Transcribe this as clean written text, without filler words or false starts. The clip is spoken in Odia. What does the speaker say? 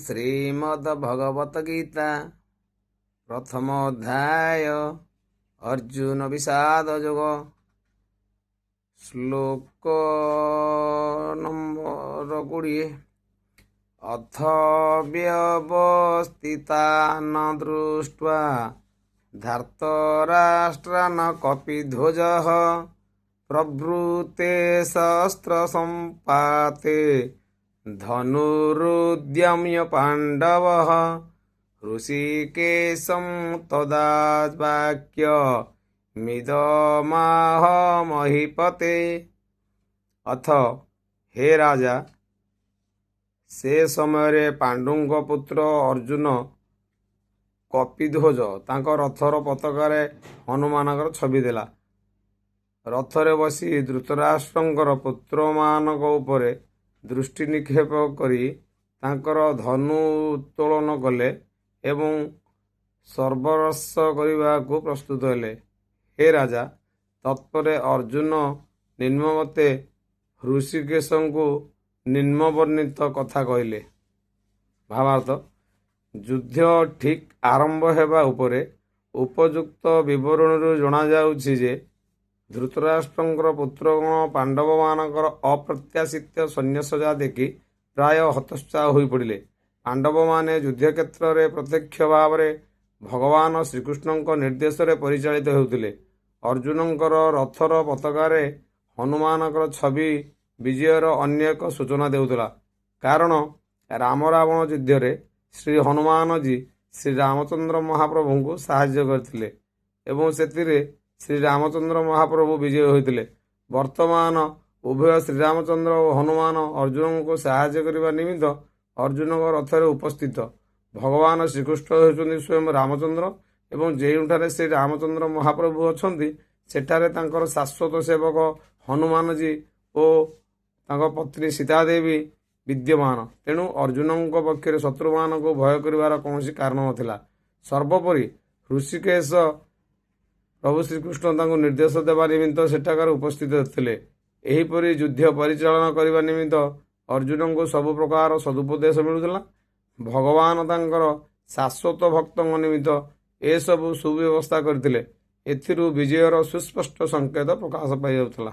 ଶ୍ରୀମଦ ଭଗବତ ଗୀତା, ପ୍ରଥମ ଅଧ୍ୟାୟ, ଅର୍ଜୁନ ବିଷାଦ ଯୋଗ, ଶ୍ଲୋକ ନମ୍ବର 20। ଅଥ ବ୍ୟବସ୍ଥିତାନ ଦୃଷ୍ଟ୍ୱା ଧାର୍ତ୍ତରାଷ୍ଟ୍ରାନ କପିଧ୍ୱଜଃ ପ୍ରବୃତେ ଶସ୍ତ୍ର ସମ୍ପାତେ ଧନୁରୁଦ୍ୟମ୍ୟ ପାଣ୍ଡବଃ ହୃଷୀକେଶଂ ତଦା ବାକ୍ୟ ମିଦମାହ ମହୀପତେ। ଅଥ, ହେ ରାଜା, ସେ ସମୟରେ ପାଣ୍ଡୁଙ୍କ ପୁତ୍ର ଅର୍ଜୁନ କପିଧ୍ୱଜ ତାଙ୍କ ରଥର ପତାକାରେ ହନୁମାନଙ୍କର ଛବି ଦେଲା। ରଥରେ ବସି ଧୃତରାଷ୍ଟ୍ରଙ୍କର ପୁତ୍ରମାନଙ୍କ ଉପରେ ଦୃଷ୍ଟି ନିକ୍ଷେପ କରି ତାଙ୍କର ଧନୁ ଉତ୍ତୋଳନ କଲେ ଏବଂ ସର୍ବସ୍ୱ କରିବାକୁ ପ୍ରସ୍ତୁତ ହେଲେ। ହେ ରାଜା, ତତ୍ପରେ ଅର୍ଜୁନ ନିମ୍ନମତେ ହୃଷୀକେଶଙ୍କୁ ନିମ୍ନବର୍ଣ୍ଣିତ କଥା କହିଲେ। ଭାବାର୍ଥ, ଯୁଦ୍ଧ ଠିକ୍ ଆରମ୍ଭ ହେବା ଉପରେ। ଉପଯୁକ୍ତ ବିବରଣୀରୁ ଜଣାଯାଉଛି ଯେ ଧୃତରାଷ୍ଟ୍ରଙ୍କର ପୁତ୍ରଗଣ ପାଣ୍ଡବମାନଙ୍କର ଅପ୍ରତ୍ୟାଶିତ ସୈନ୍ୟସଜ୍ଜା ଦେଖି ପ୍ରାୟ ହତୋତ୍ସାହ ହୋଇପଡ଼ିଲେ। ପାଣ୍ଡବମାନେ ଯୁଦ୍ଧକ୍ଷେତ୍ରରେ ପ୍ରତ୍ୟକ୍ଷ ଭାବରେ ଭଗବାନ ଶ୍ରୀକୃଷ୍ଣଙ୍କ ନିର୍ଦ୍ଦେଶରେ ପରିଚାଳିତ ହେଉଥିଲେ। ଅର୍ଜୁନଙ୍କର ରଥର ପତାକାରେ ହନୁମାନଙ୍କର ଛବି ବିଜୟର ଅନ୍ୟ ଏକ ସୂଚନା ଦେଉଥିଲା, କାରଣ ରାମ ରାବଣ ଯୁଦ୍ଧରେ ଶ୍ରୀ ହନୁମାନଜୀ ଶ୍ରୀରାମଚନ୍ଦ୍ର ମହାପ୍ରଭୁଙ୍କୁ ସାହାଯ୍ୟ କରିଥିଲେ ଏବଂ ସେଥିରେ ଶ୍ରୀରାମଚନ୍ଦ୍ର ମହାପ୍ରଭୁ ବିଜୟୀ ହୋଇଥିଲେ। ବର୍ତ୍ତମାନ ଉଭୟ ଶ୍ରୀରାମଚନ୍ଦ୍ର ଓ ହନୁମାନ ଅର୍ଜୁନଙ୍କୁ ସାହାଯ୍ୟ କରିବା ନିମିତ୍ତ ଅର୍ଜୁନଙ୍କ ରଥରେ ଉପସ୍ଥିତ। ଭଗବାନ ଶ୍ରୀକୃଷ୍ଣ ହେଉଛନ୍ତି ସ୍ୱୟଂ ରାମଚନ୍ଦ୍ର ଏବଂ ଯେଉଁଠାରେ ଶ୍ରୀ ରାମଚନ୍ଦ୍ର ମହାପ୍ରଭୁ ଅଛନ୍ତି, ସେଠାରେ ତାଙ୍କର ଶାଶ୍ୱତ ସେବକ ହନୁମାନଜୀ ଓ ତାଙ୍କ ପତ୍ନୀ ସୀତାଦେବୀ ବିଦ୍ୟମାନ। ତେଣୁ ଅର୍ଜୁନଙ୍କ ପକ୍ଷରେ ଶତ୍ରୁମାନଙ୍କୁ ଭୟ କରିବାର କୌଣସି କାରଣ ନଥିଲା। ସର୍ବୋପରି ହୃଷୀକେଶ ପ୍ରଭୁ ଶ୍ରୀକୃଷ୍ଣ ତାଙ୍କୁ ନିର୍ଦ୍ଦେଶ ଦେବା ନିମିତ୍ତ ସେଠାକାର ଉପସ୍ଥିତ ଥିଲେ। ଏହିପରି ଯୁଦ୍ଧ ପରିଚାଳନା କରିବା ନିମିତ୍ତ ଅର୍ଜୁନଙ୍କୁ ସବୁ ପ୍ରକାର ସଦୁପଦେଶ ମିଳୁଥିଲା। ଭଗବାନ ତାଙ୍କର ଶାଶ୍ୱତ ଭକ୍ତଙ୍କ ନିମିତ୍ତ ଏସବୁ ସୁବ୍ୟବସ୍ଥା କରିଥିଲେ। ଏଥିରୁ ବିଜୟର ସୁସ୍ପଷ୍ଟ ସଂକେତ ପ୍ରକାଶ ପାଇଯାଉଥିଲା।